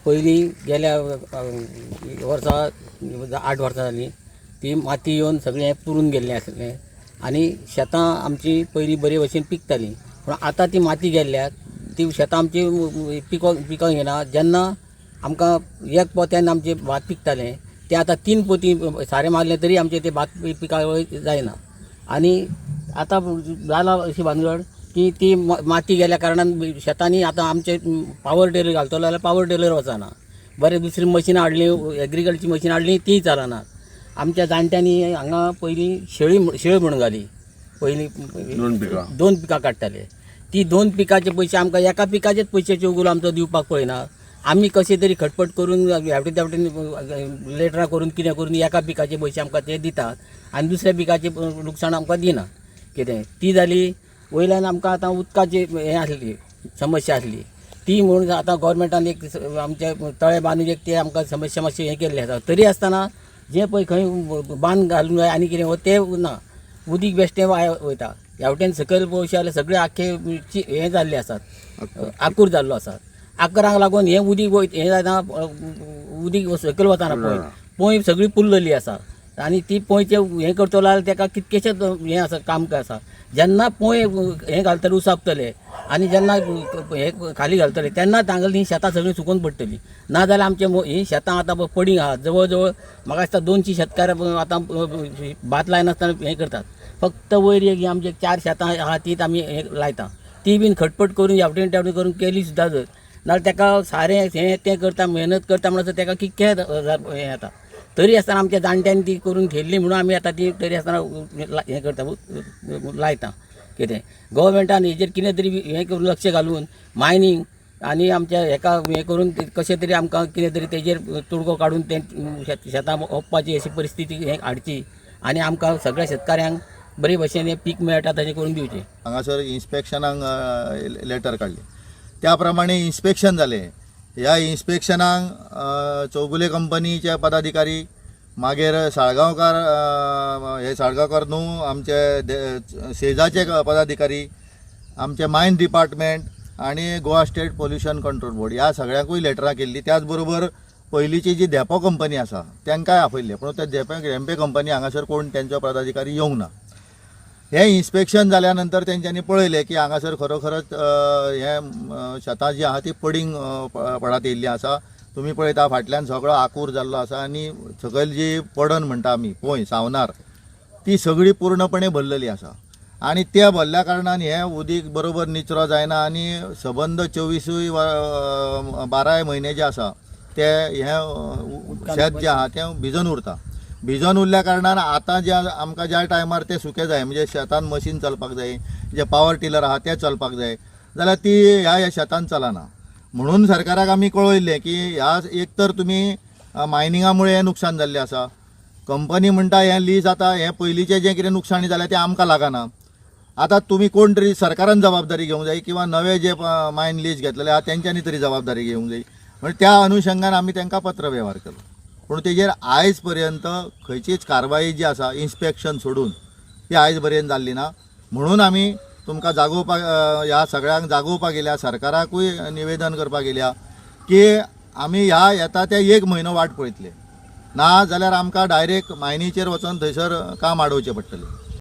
पयलीं गेल्या वर्सा 8 वर्सां जालीं, ती माती येवन सगळें पुरून गेल्लें आसलें आनी शेतां आमची पयलीं बरे भशेन पिकतालीं. पूण आतां ती माती गेल्ल्याक ती शेतां आमची पिकोंक येना. जेन्ना आमकां एक पोत्यान आमचें भात पिकतालें, तें आतां तीन पोती सारें मारलें तरी आमचें तें भात पिकावळ जायना. आनी आतां जाला अशी भानगड की ती माती गेल्या कारणान शेतांनी आतां आमचे पावर टिलर घालतलो जाल्यार पावर टिलर वचना. बरें, दुसरीं मशिनां हाडलीं, एग्रीकल्चर मशिनां हाडलीं, तीय चलनात. आमच्या जाणट्यांनी हांगा पयलीं शेळी शेळ म्हणून घाली पयलीं. दोन पिकां. दोन पिकां काडटाले. ती दोन पिकाचे पयशे आमकां एका पिकाचेच पयशे चौगुल आमचो दिवपाक पळयना. आमी कशे तरी खटपट करून हेवटेन तेवटेन लेटरां करून, कितें करून एका पिकाचे पयशे आमकां ते दितात आनी दुसऱ्या पिकाचें लुकसाण आमकां दिना. कितें ती जाली. वयल्यान आमकां आतां उदकाची हें आसली, समस्या आसली ती म्हूण आतां गोवोरमेंटान एक आमचे तळें बांदून एक ते आमकां समस्या मातशी हें केल्ली आसा. तरी आसतना जें पळय खंय बांद घालूंक जाय आनी कितें तें ना. उदीक बेश्टें वाया वयता. ह्या वटेन सकयल पळोवशे जाल्यार सगळे आख्खे हें जाल्ले आसात, आकूर जाल्लो आसा. आकरांक लागून हें उदीक हें जायना, उदीक सकयल वचना. पोंय पोंय सगळी पुरलेली आसा आनी ती पोंयचें हें करतलो जाल्यार ताका कितकेशेच हें आसा, काम आसा. जेन्ना पोंय हें घालतले, उसापतले आनी जेन्ना हें खाली घालतले, तेन्ना तांगेली हीं शेतां सगळीं सुकून पडटलीं. ना जाल्यार आमचे हीं शेतां आतां पडींग आहा. जवळ जवळ म्हाका दिसता 200 शेतकार आतां भात लायनासतना हें करतात. फक्त वयर एक आमचे चार शेतां आहा, तीच आमी हें लायता. ती बीन खटपट करून हेवटेन तेवटेन करून केली सुद्दां जर, नाल्यार ताका सारें हें तें करता, मेहनत करता म्हणसर ताका कितके हजार हें येता. तरी आसतना आमच्या जाणट्यांनी ती करून थेयल्ली म्हणून आमी आतां ती तरी आसतना हें करता, लायता. कितें गव्हर्मेंटान हेजेर कितें तरी हें करून लक्ष घालून मायनींग आनी आमच्या हेका हें करून कशें तरी आमकां कितें तरी तेजेर तोडगो काडून तें शेतां ओंपपाची अशी परिस्थिती हें हाडची आनी आमकां सगळ्या शेतकाऱ्यांक बरे भशेन हें पीक मेळटा तशें करून दिवचें. हांगासर इन्स्पेक्शनाक लेटर काडली, त्या प्रमाणे इन्स्पेक्शन जालें. ह्या इन्स्पेक्शनाक चौगुले कंपनीचे पदाधिकारी, मागीर साळगांवकार, हे साळगांवकार न्हू, आमचे सेजाचे पदाधिकारी, आमचे मायन डिपार्टमेंट आनी Goa state pollution control board ह्या सगळ्यांकूय लेटरां केल्ली. त्याच बरोबर पयलींची जी धेंपो कंपनी आसा तांकांय आपयल्ले, पूण त्या धेंपे कंपनी हांगासर कोण तेंचो पदाधिकारी येवंक ना. हें इन्स्पेक्शन जाल्या नंतर तेंच्यांनी पळयलें की हांगासर खरोखरच हें शेतां जीं आहा ती पडींग पडात येयल्लीं आसा. तुमी पळयता, फाटल्यान सगळो आकूर जाल्लो आसा आनी सकयल जी पडन म्हणटा आमी, पोंय सावनार, ती सगळी पूर्णपणे भरलेली आसा आनी त्या भरल्या कारणान हें उदीक बरोबर निचरो जायना आनी सबंद चोवीसूय बाराय म्हयने जे आसा ते हें शेत जें आहा तें भिजून उरता. भिजून उरल्या कारणान आतां जे आमकां ज्या टायमार तें सुकें जाय, म्हणजे शेतान मशीन चलपाक जाय, जे पावर टिलर आहा तें चलपाक जाय जाल्यार ती ह्या ह्या शेतान चलना. म्हणून सरकाराक आमी कळयल्लें की ह्या एक तर तुमी मायनिंगा मुळे हें नुकसान जाल्लें आसा. कंपनी म्हणटा हें लीज आतां हें पयलींचें जें कितें नुकसाणी जालें तें आमकां लागना. आतां तुमी कोण तरी सरकारान जबाबदारी घेवंक जाय किंवा नवे जे मायन लीज घेतलेले आहा तेंच्यांनी तरी जबाबदारी घेवंक जाय. म्हणजे त्या अनुशंगान आमी तांकां पत्र वेव्हार केलो, पूण तेजेर आयज पर्यंत खंयचीच कारवाई जी आसा इन्स्पेक्शन सोडून ती आयज पर्यंत जाल्ली ना. म्हणून आमी तुमकां जागोवपाक, ह्या सगळ्यांक जागोवपाक येयल्या, सरकाराकूय निवेदन करपाक येयल्या की आमी ह्या येता त्या एक म्हयनो वाट पळयतले, ना जाल्यार आमकां डायरेक्ट मायनीचेर वचोन थंयसर काम आडोवचें पडटलें.